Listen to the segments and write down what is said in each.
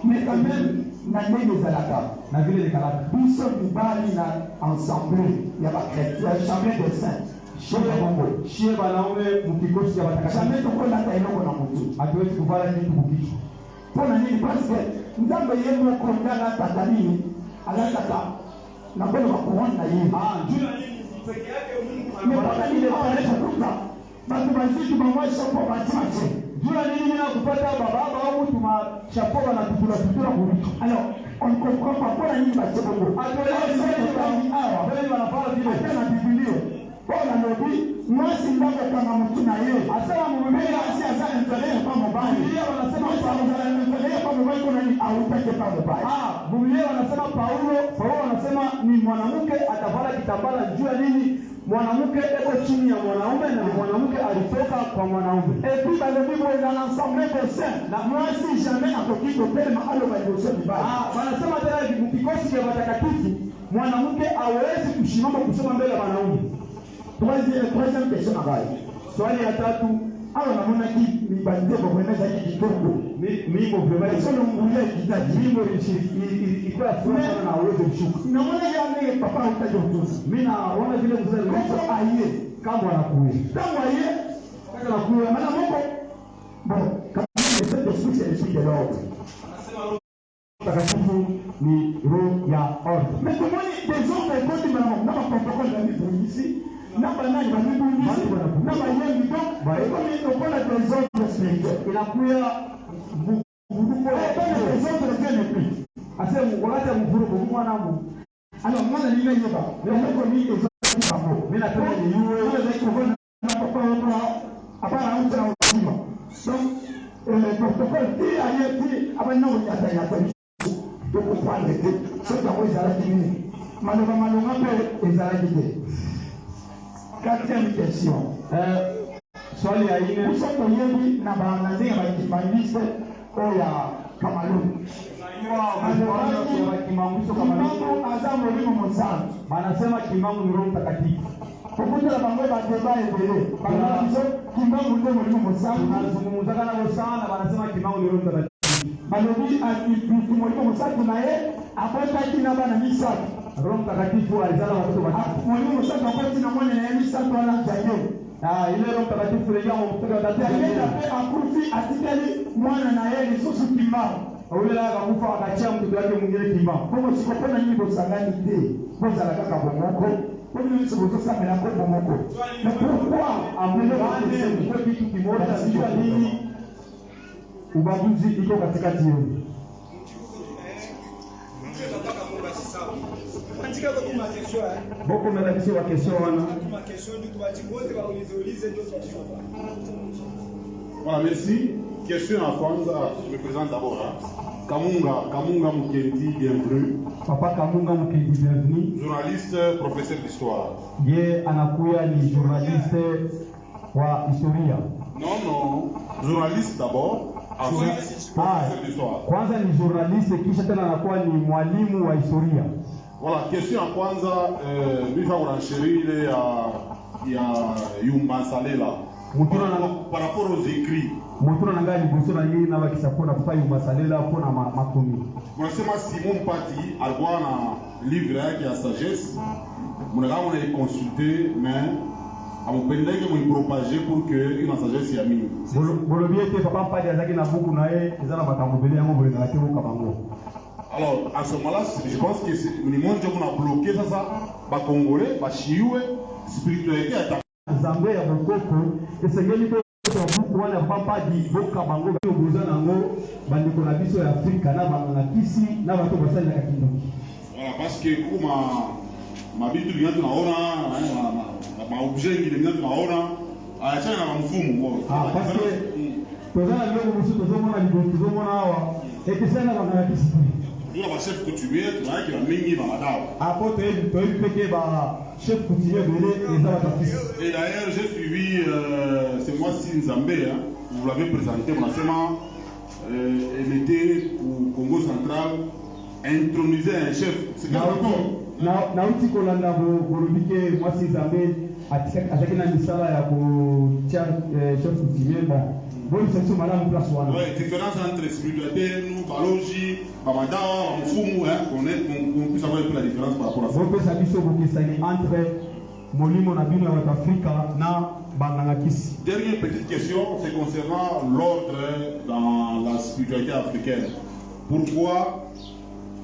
Mais quand même, na ndenge ezalaka, Na vile likalaka, biso mibali na assemblée ya bachrétien, assemblée des saints, bongo, shie banaume mukikosi ya batakatifu, jamais tokolata eloko na motu. Hatuwezi kuvala kitu kukichwa. Mpo na nini? Parce que Nzambe ye moko nde alataka nini, alataka na koloba couronne na ye. Ah, juu ya nini peke yake Mungu Mais mpo na nini awa nakokuta bato baziki bango chapeau bati batie? Juu ya nini mina kupata bababa au mtu ma chapeau banatutula tutula kukichwa? Alors on ne comprend pas mpo na nini batie bongo. Hatuelewi awa vile wanafanya vile. Ata na Bibilia mpo nalobi mwasi ndakokanga motu na ye, Asema mpe mubiblia mwasi aza inférieur pa mobali. Biblia wanasema Mwasi akozala inférieur pa mobali mpo nani? Autaki pa mobali. Ah, Biblia wanasema Paulo anasema ni mwanamke atavala kitambala juu ya nini? Mwanamke eko chini ya mwanaume na mwanamke alitoka kwa mwanaume. Et puis balobi boye, dans l'assemblée des saints, na mwasi jamais akoki kotelema aloba liboso mibali. Ah, wanasema tena hivi mkikosi cha watakatifu mwanamke hawezi kushimama kusema mbele ya wanaume. Troisième question na ngai. Swali ya tatu. Awa namonaki banzembo vraiment ezalaki kitoko. Mimbo vraiment esolo nguya ekitaki. Mimbo ilikuwa furaha sana na hawezi kushuka. Namonaki ya ndenge papa autaki kotusa. Mimi naona vile mzee koko aye. Kambo anakuya. Ntango aye, Kaka anakuya. Mana moko bon, le Saint-Esprit, c'est l'esprit de l'ordre. Mtakatifu ni roho ya ordre. Mais tomoni désordre ekoti mbala moko na baprotocole bamibungisi, na banani bamibungisi, na bayembi, donc ekomi lokola désordre spirituel. Inakuya mvuruko ya Ekomi désordre, Dieu n'est plus. Ase wakati ya mvuruko mwanangu. Alors mwana nini nayeba eloko nini ezaki bango? Mimi napenda niyue. Oyo ezali kovanda na papa moko apana auta na osima, donc protocole ti aye ti abandi na konyatanyata biso, tocomprendre te soki yango ezalaki nini, maloba malonga mpe ezalaki te. Quatrième question. Swali ya ine. Biso toyebi na na ndenge ya bakimbanguiste oyo ya Kamalu, Kimbangu Kamalu. Kimbangu aza molimo mosantu. Banasema Kimbangu ni Roho Mtakatifu. Kokutela bango badébats ebele, baloba biso Kimbangu nde molimo mosantu. Tunazungumzaka nabo sana, banasema Kimbangu ni Roho Mtakatifu. Balobi molimo mosantu na ye abotaki na bana misato. Roho Mtakatifu alizala watoto watatu. Molimo mosantu akoti na mwana na ye misato wana Daniel. Ah, ile Roho Mtakatifu ile yango mtoto wa tatu. Daniel mpe akufi, atikali mwana na ye lisusu Kimbangu. Ule akakufa, akachia mtoto wake mwingine Kimbangu. Bongo siko mpo na nini bosangani te, bozala kaka bomoko, mpo bino nyonso bozosambela nkombo moko? Mais pourquoi? Amungane mkuwe kitu kimoja, sijua nini ubaguzi iko katikati yenu. Bokomela biso baquestion wana. Voilà, merci. Question ya kwanza, je me présente d'abord. Hein. Kamunga, Kamunga Mukendi, bienvenue. Papa Kamunga Mukendi, bienvenue. Journaliste, professeur d'histoire. Ye anakuya ni journaliste wa historia. Non, non, journaliste d'abord, ensuite professeur d'histoire. Kwanza ni journaliste, kisha tena anakuwa ni mwalimu wa historia. Voilà, question ya kwanza, mimi fa kurenchérir ile ya Yumba Salela. Mutuna na Par rapport aux écrits. Mutuna na ngai liboso na ngai nabakisa mpona papa Yumba Salela mpona makomi. Munasema Simon Mpati alikuwa na livre yake ya sagesse, munaka munaiconsulter mais amupendeke muipropager pour que ina sagesse ya mingi. Bolobi ete papa Mpadi azalaki na buku na ye, eza na makambo ebele, yango bolingaka te boka bango. Alors, à ce moment-là, je pense que ni monjo muna bloqué sasa ba Congolais, ba Shiwe, spiritualité ya Nzambe ya bokoko, esengeli kozwa buku wana ya papa Mpadi, boka bango oyo boza nango, bandeko na biso ya Afrika na banganga kisi na bato basalelaka kindoki. Voilà, parce que kuma mabitu bingine tunaona ma objet ingine bingine tunaona ayachana na mfumo bon. Ah, parce que toza na biloko mosusu tozomona liboso, tozomona awa, ekesani na banganga kisi te. Tuna ba chef coutumier tunayaki ba mingi ba madawa. Apo toyebi mpe ke ba chef coutumier ebele eza bato ya kisi. Et d'ailleurs, j'ai suivi, c'est moi si Nzambe, hein, vous l'avez présenté, munasema elle était au Congo central, intronisait un chef. C'est quel rapport? Nauti kolanda bolobi ke mwasi Nzambe azalaki na misala ya kotia chef coutumier. Bon, bolisa biso malamu place wana. Ouais, différence entre spiritualité, nous, baloji, bamadawa, bamufumu, hein, qu'on puisse avoir un peu la différence par rapport à ça. Bopesa biso bokesani entre molimo na bino ya bato Afrika na banganga kisi. Dernière petite question, c'est concernant l'ordre dans la spiritualité africaine. Pourquoi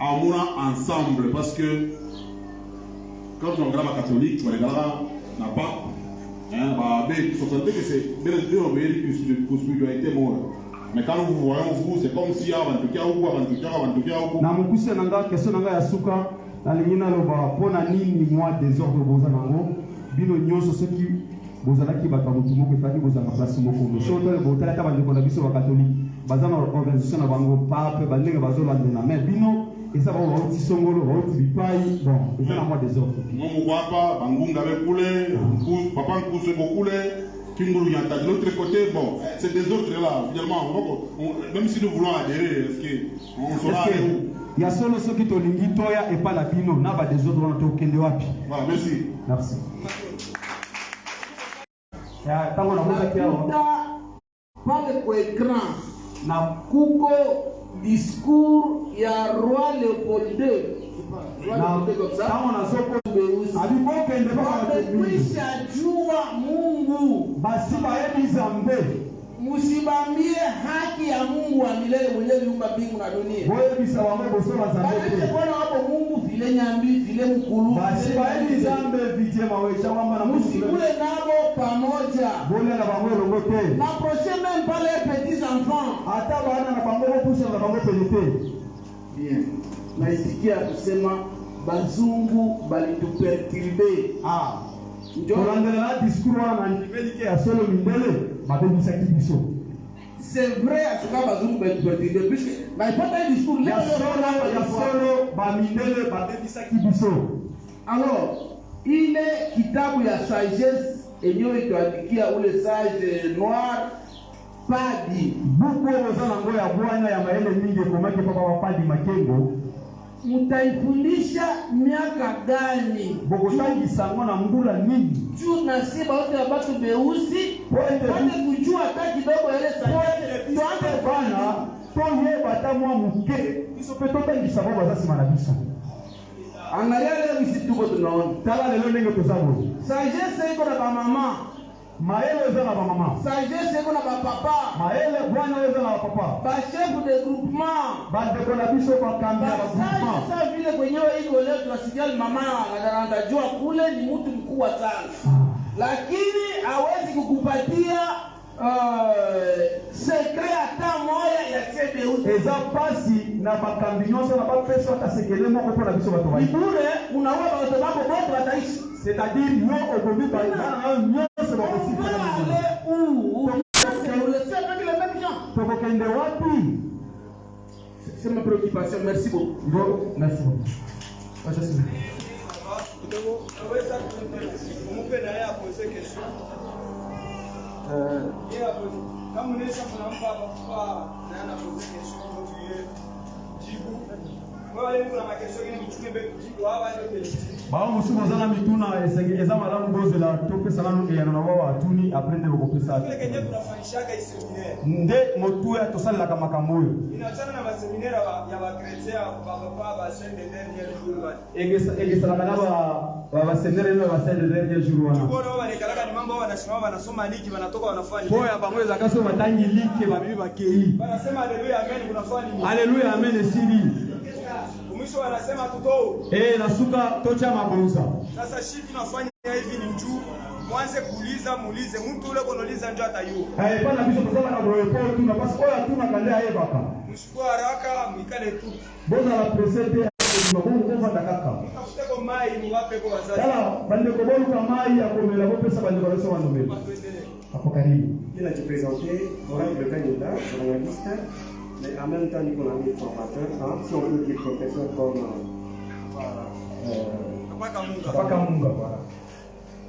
Amoura ensemble? Parce que quand on regarde la catholique, on regarde la pape, hein, bah, mais, faut sentir que c'est bien bien obéir que spiritualité mort. Mais quand nous voyons vous, c'est comme si avant tout cas, ou avant tout cas, avant tout cas, ou. Na mokuse na nga, question na nga ya suka, nalingi naloba mpo na nini mwa désordre boza nango bino nyonso. Soki bozalaki bato ya motu moko, efaki bozalaka place moko. Mais soki otali, botali ata bandeko na biso bakatolike, baza na organisation na bango, pape, bandenge bazolandela. Mais bino eza bango bauti songolo, bauti bipai. Bon, eza na mwa désordre. Mungu hapa, Bangunga kule, Papa Nkusu kule, Kingulu Yanta de l'autre côté. Bon, ces désordres-là, finalement, même si nous voulons adhérer, est-ce qu'on saura aller où? Ya solo, soki tolingi toya epai na bino na badésordre wana, tokende wapi? Voilà, merci. Merci. Ya ntango nakozaki awa Nakuta pale kwa écran na kuko discours ya roi Léopold II. Roi na Léopold II comme ça. Ntango nazoko Beusi. Abi bokende mpaka bato mingi. Wamekwisha jua Mungu, Basi bayebi Nzambe. Musibambie haki ya Mungu wa milele mwenye liumba mbingu na dunia. Boyebisa bango bosola Nzambe Banaisha te. kuona wapo Mungu vile nyambi vile mkulu. Basi vile bayebi nyambi. Nzambe vitie mawesha kwamba na Musikule nabo pamoja. Bolia na bango elongo te. N'approchez même pas leurs petits enfants. Ata bana na bango, bopusana na bango pene te. Bien. Naisikia kusema bazungu balituperturber. Ah. Njo Kolandela na discours wana, na ndimeli ke ya solo mindele babebisaki biso. C'est vrai, en tout cas bazungu balituperturber puisque naipata hii discours leo Ya leo solo, hapa ya ilikuwa. solo, bamindele babebisaki biso. Alors, ile kitabu ya sagesse yenyewe ituandikia ule sage noir Padi, Buku oyo boza nango ya bwanya ya mayele mingi ekomaki papa bapadi Makengo, mutaifundisha miaka gani? Bokotangisa yango na mbula nini? Juu na si baote ya batu beusi Po ete pate kujua hata kidogo ile po sagesse, ete biso tuanze bana toyeba ata mwa moke, biso mpe totangisa bao baza nsima na biso. Angalia leo bisi tuko tunaona. Tala lelo ndenge toza boye. Sagesse iko na bamama, Mayele eza na bamama, sagesse iko na bapapa, mayele bwana oyo eza na bapapa, bachef de groupement, bandeko na biso bakambi ya basage. bagroupement. Sa vile kwenyewe iko leo, tunasikia mama anajua kule ni mtu mkubwa sana, lakini hawezi kukupatia secret hata moya ya CBU. Eza mpasi na bakambi nyonso na bapesa ata sekele moko mpo na biso bato Ni bayi. bure, unaua watoto wako wote wataishi. C'est-à-dire yo okomi bana na yo nyonso On peut bakosika. aller où? On le sait avec les mêmes gens. Tokokende wapi? C'est ma préoccupation. Merci beaucoup. Bon, merci beaucoup. Wacha sisi. Unaweza umupe na yeye apose question. Yeye apose. Kama unaweza mnampa hapa na yeye anapose question ndio tuye jibu. Wewe kuna makestion ngine mchunge mbele tujibu hapa ndio tujibu. Bao mosusu boza na mituna, esenge eza malamu bozela topesa nanu eyano na bao atuni, après nde bokopesa. Kile kenye tunafanyishaka hii seminaire. Nde motuya tosalelaka makambo oyo. Inaachana na maseminaire ya ba chrétien ba papa ba saint de dernier jour wale. Ekesalaka na baséminaire na basaint de dernier jour wana. Tuko nao wanakalaka ni mambo wanasimama wanasoma liki wanatoka wanafanya. Mpo ya bango ezalaka so batangi like babibi bakei. Wanasema haleluya amen kunafanya nini? Aleluya amen esili. Mwisho wanasema tutoo. E, na suka totya mabonza. Sasa shi tunafanya hivi ni njuu mwanze kuuliza, muulize mtu ule konoliza njo atayua. Epa na biso tosalaka boye po otuna parce oyo atunaka nde ayebaka. Mshukue haraka, mwikale tu, Bozala presse te, bongo kovanda kaka. mtafute ko mai muwape ko wazazi. Tala bandeko, boluka mai ya komela, bopesa bandeko na biso bandomela. Tuendelee. Apo karibu. Il a dû présenter Laurent Kanyinda, journaliste, mais en même temps, nous ami formateur, hein, si on peut dire professeur comme Papa Kamunga. Papa Kamunga. Voilà.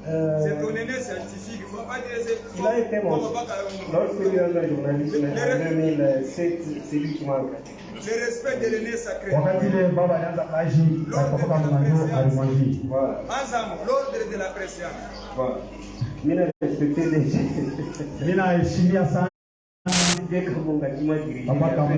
C'est ton aîné scientifique. Il faut pas dire c'est. Il a été mon. Lorsque lui un journaliste, mais en 2007, c'est lui qui m'a encadré. Le respect de l'aîné sacré. Wakati ile baba alianza kazi, papa Kamunga alimwambia. Voilà. Ensemble, l'ordre de la préséance. Voilà. Mimi respecté déjà. Mimi naheshimia sana Dès que Kamunga qui m'a dirigé. Papa Kamunga.